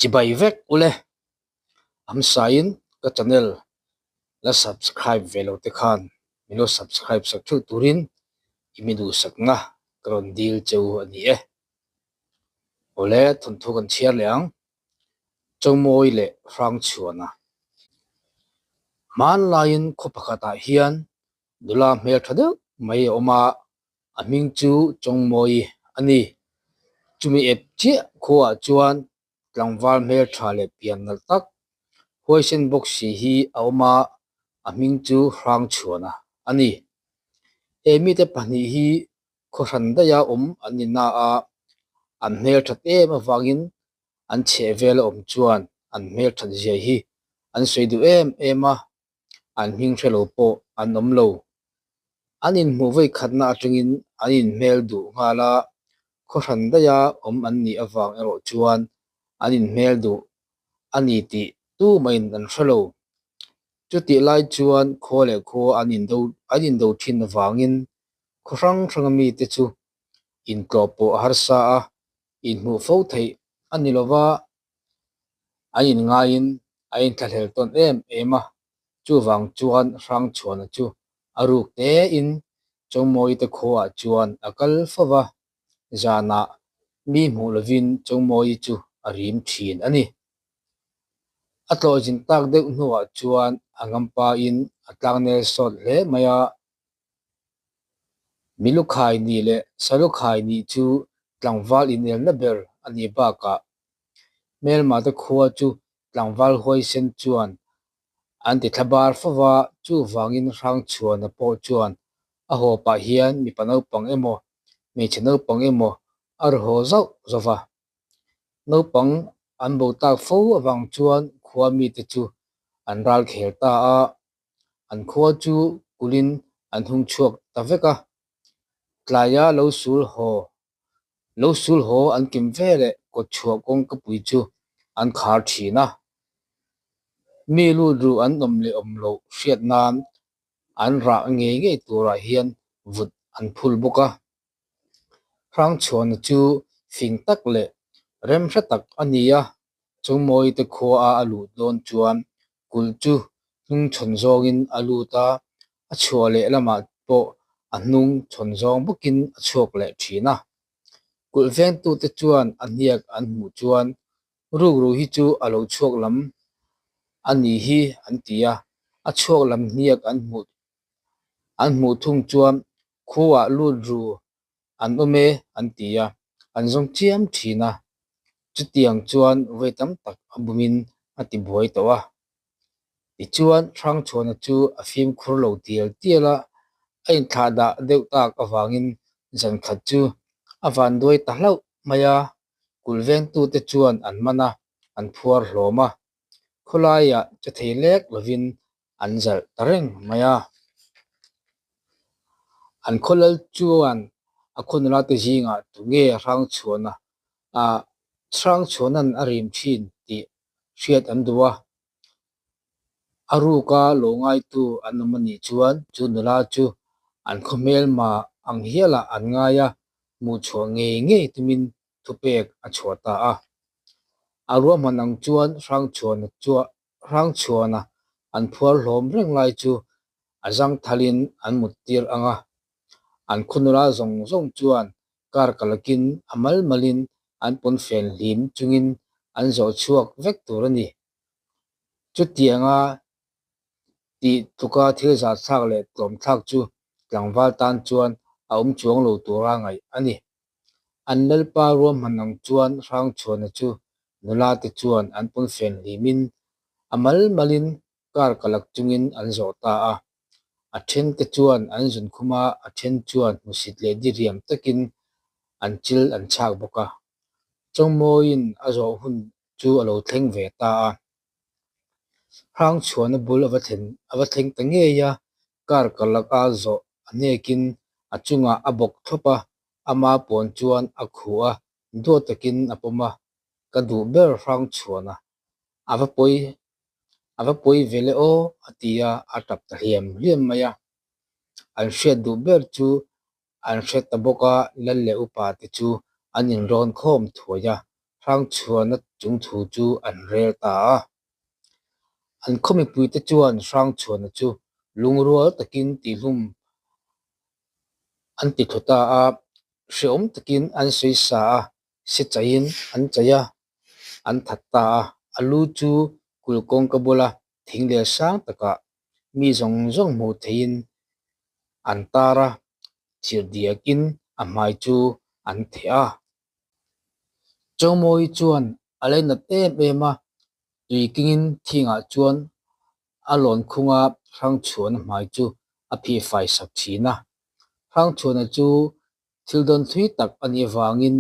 Chibai vek ule. Amsain ka channel la subscribe ve lo te khan min lo subscribe sak theuh turin i mi duhsakna ka rawn dil cheu a ni e. Awle thawnthu kan chhiar leh ang. Chawngmawi leh Hrangchhuana. Hmanlaiin khaw pakhatah hian nula hmeltha deuh mai a awm a, a hming chu Chawngmawi a ni. Chumi ep chiah khuaah chuan tlangval hmeltha leh pian nalh tak, huaisen bawk si hi a awm a, a hming chu Hrangchhuana a ni. He mite pahnih hi khaw hran daiha awm an ni na a, an hmelthat em avangin an chhehvel a awm chuan an hmelthat zia hi an sawi duh em em a, an hming hre lo pawh an awm lo. An inhmuh vawi khatna atangin an inhmel duh nghal a, khaw hran daiha awm an nih avang erawh chuan an inhmel duh a ni tih tumahin an hre lo. Chutih lai chuan khua leh khua an indo an indo thin avangin khaw hrang hranga mite chu intlawh pawh a harsa a, inhmuh fo theih a ni lova, an inngaiin a inthlahlel tawn em em a, chuvang chuan Hrangchhuana chu a ruk tein Chawngmawii te khuaah chuan a kal fo va, zanah mi hmuh lovin Chawngmawii chu a rim thin a ni. A tlawhzin tak deuh hnuah chuan a ngampain a tlangnel sawt hle mai a, Milukhai nih leh Salukhai nih chu tlangval inelna ber a nih bakah hmelmate khua chu tlangval huaisen chuan an ti thla bar fo va, chuvangin Hrangchhuana pawh chuan a haw pah hian mipa naupang emaw hmeichhe naupang emaw a raw haw zauh zauh va. Naupang an bo tak fo avang chuan khua mite chu an ral khel ta a. An khua chu kulhin an hung chhuak ta vek a, tlaia lo sul haw lo sul haw an kim ve leh kawtchhuah kawngka pui chu an khar thin a. Mi lut ruh an awm leh awm loh hriat nan an rah ngei ngei turah hian vut an phul bawk a. Hrangchhuana chu fing tak leh remhre tak a ni a, Chungmawite khuaa a luh dawn chuan kulh chu hnung chhawn zawngin a lut a, a chhuah leh lamah pawh a hnung chhawn zawng bawkin a chhuak leh thin a. Kulh vengtute chuan a hniak an hmuh chuan rukru hi chu a lo chhuak lam a nih hi an ti a, a chhuak lam hniak an hmuh An hmuh thung chuan khuaah lut ru an awm e an ti a, an zawng chiam thin a. Chutiang chuan vawi tam tak a bumin a ti buai tawh a. Tichuan Hrangchhuana chu a fimkhur lo tial tial a, a inthlahdah deuh tak avangin zan khat chu a vanduai ta hlauh mai a, kulh vengtute chuan an man a, an phuar hlawm a. Khawlaiah che thei lek lovin an zalh ta reng mai a. An khawlal chuan a khawnula te zingah tunge Hrangchhuana a Hrangchhuana'n a rim thin tih hriat an duh a. A ruka lo ngaitu an awm anih chuan chu nula chu an khaw hmelma ang hialah an ngai a, hmuhchhuah ngei ngei tumin thupek a chhuah ta a. A ruahman ang chuan Hrangchhuana chuah Hrangchhuana an phuar hlawm reng lai chu a zangthalin an mut tir ang a, an khawnula zawng zawng chuan kar kalakin a mal malin an pawnfen hlim chungin an zawh chhuak vek tur a ni. Chutianga tih tluka thil zahthlak leh tlawmthlak chu tlangval tan chuan a awm chuang lo tura ngaih a ni. An lalpa ruahman ang chuan Hrangchhuana chu nula te chuan an pawnfen hlimin a mal malin kar kalak chungin an zawh ta a. A then te chuan an zun khum a, a then chuan hmusit leh diriam takin an chil an chhak bawk a. Chawngmawiin a zawh hun chu a lo thleng ve ta a. Hrangchhuana bul a va thlen a va thleng ta ngei a, kar kalak a zawh a hnekin a chungah a bawk thlawp a, ama pawn chuan a khuh a, duat takin a pawm a, ka duh ber Hrangchhuana a va pawi a va pawi ve le aw a ti a, a tap ta hliam hliam mai a. An hriat duh ber chu an hre ta bawk a, lal leh upa te chu an inrawn khawm thuai a. Hrangchhuana chungthu chu an rel ta a. An khaw mipuite chuan Hrangchhuana chu lungrual takin tihlum an ti thlu ta a, hrehawm takin an sawi sa a, se chaihin an chaih a, an that ta a. A lu chu kulh kawngka bula thing leh sang takah mi zawng zawng hmuh theihin an tar a, chirh diakin a hmai chu an theh a. Chawngmawii chuan a leinat em em a, tui kengin thingah chuan a lawn khunga Hrangchhuana hmai chu a phih fai sak thin a. Hrangchhuana chu thil dawn thui tak a nih avangin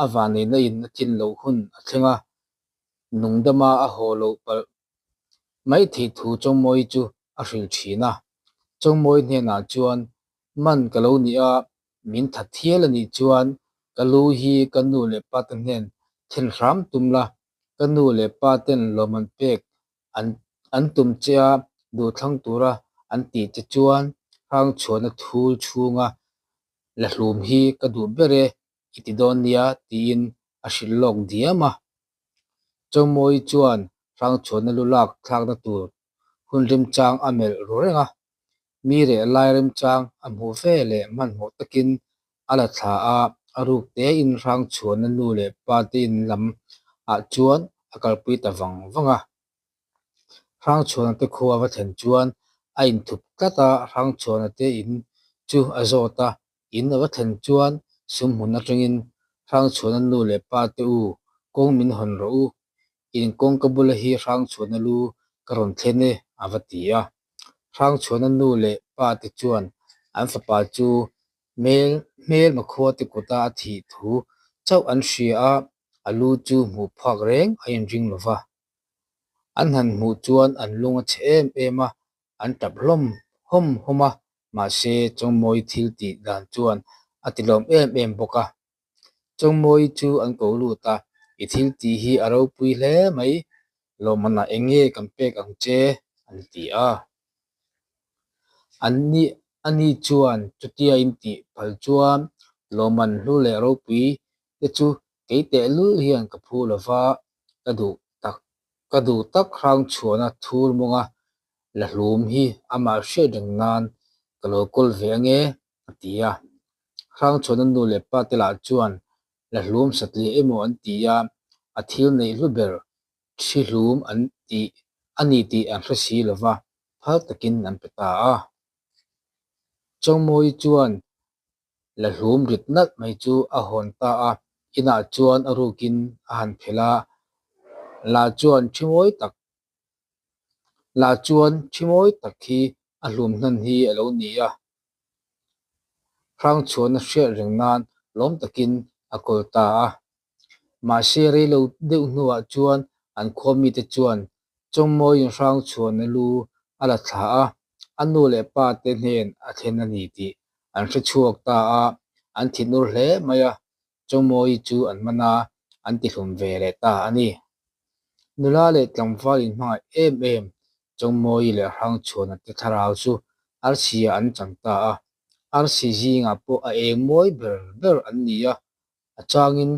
a vanneihna in a tlin loh hun a thleng a, nungdama a haw loh palh mai theih thu Chawngmawii chu a hrilh thin a. Chawngmawii hnenah chuan, Man ka lo ni a, Min that thial a nih chuan ka lu hi ka nu leh pa te hnen thlen hram tum la, ka nu leh pa ten lawmman pek an an tum che a, duhthlang tura an tih che chuan Hrangchhuana thul chhunga la hlum hi ka duh ber e i ti dawn nia tiin a hrilh lawk diam a. Chawngmawii chuan Hrangchhuana lu lak thlakna tur hun remchang a melh ru reng a, mi reh lai remchang a hmuh ve leh hmanhmawh takin a la thla a, a ruk tein Hrangchhuana nu leh pa te in lam ah chuan a kalpui ta vang vang a. Hrangchhuana te khua va thlen chuan a inthup tlat a, Hrangchhuana te in chu a zawt a, In a va thlen chuan sumhmun atangin Hrangchhuana nu leh pa te u, kawng min hawn rawh u. In kawngka bula hi Hrangchhuana lu ka rawn thlen e, a va ti a. Hrangchhuana nu leh pa te chuan an fapa chu hmel hmelma khua te kuta a thih thu chauh an hria a, a lu chu hmuh phak reng a inring lo va. An han hmuh chuan an lung a chhe em em a, an tap hlawm hawm hawm a, mahse Chawngmawii thil tih dan chuan a ti lawm em em bawk a. Chawngmawii chu an ko lut a, I thil tih hi a ropui hle mai, lawmmanah eng nge kan pek ang che? an ti a. An ni ani chuan chutia in tih phal chuan lawmman hlu leh ropui te chu kei tehlul hian ka phu lova ka duh tak Ka duh tak Hrangchhuana thur mawnga la hlum hi amah hriat reng nan ka lo kawl ve ange, a ti a. Hrangchhuana nu leh pa te lah chuan la hlum satliah emaw an ti a, a thil neih hlu ber thi hlum an tih a ni tih an hre si lo va, phal takin an pe ta a. Chawngmawii chuan La hlum rit nalh mai chu a hawn ta a, inah chuan a rukin a han phelh a, la chuan thi mawi tak la chuan thi mawi tak hi a hlum hnan hi a lo ni a, Hrangchhuana hriat reng nan lawm takin a kawl ta a. Mahse reilo deuh hnuah chuan an khua mite chuan Chawngmawiin Hrangchhuana lu a la thla a, a nu leh pa te hnen a thlen a ni tih an hre chhuak ta a, an thinur hle mai a, Chawngmawii chu an man a, an tihlum ve leh ta a ni. Nula leh tlangval inhmangaih em em Chawngmawii leh Hrangchhuana te thlarau chu arsi-ah an chang ta a, arsi zingah pawh a eng mawi ber ber an ni a, A changin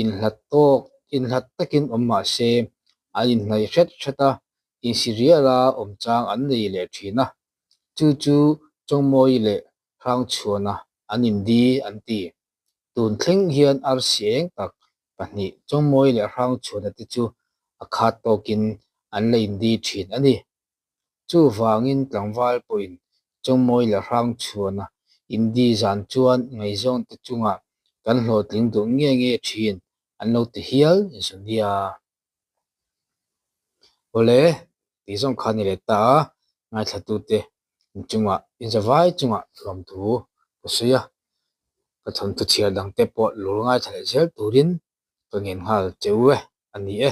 inhlat tawk inhlat takin awm mah se an inhnaih hret hret a, insiriala awm chang an nei leh thin a. Chu chu Chawngmawii leh Hrangchhuana an indi an ti. Tun thleng hian arsi eng tak pahnih Chawngmawii leh Hrangchhuana te chu a khat tawkin an la indi thin a ni. Chuvangin tlangval pawhin Chawngmawi leh Hrangchhuana Indi zan chuan ngaihzawngte chungah kan hlawhtling duh nge nge thin an lo ti hial zu nia. Awle, tih zawng kha ni leh ta a, ngaithlatute inchungah inzavai chungah hlawmthu ka sawi a, ka thawnthu chhiar dangte pawh lur ngaithla leh zel turin ka ngen nghal che u e, a ni e.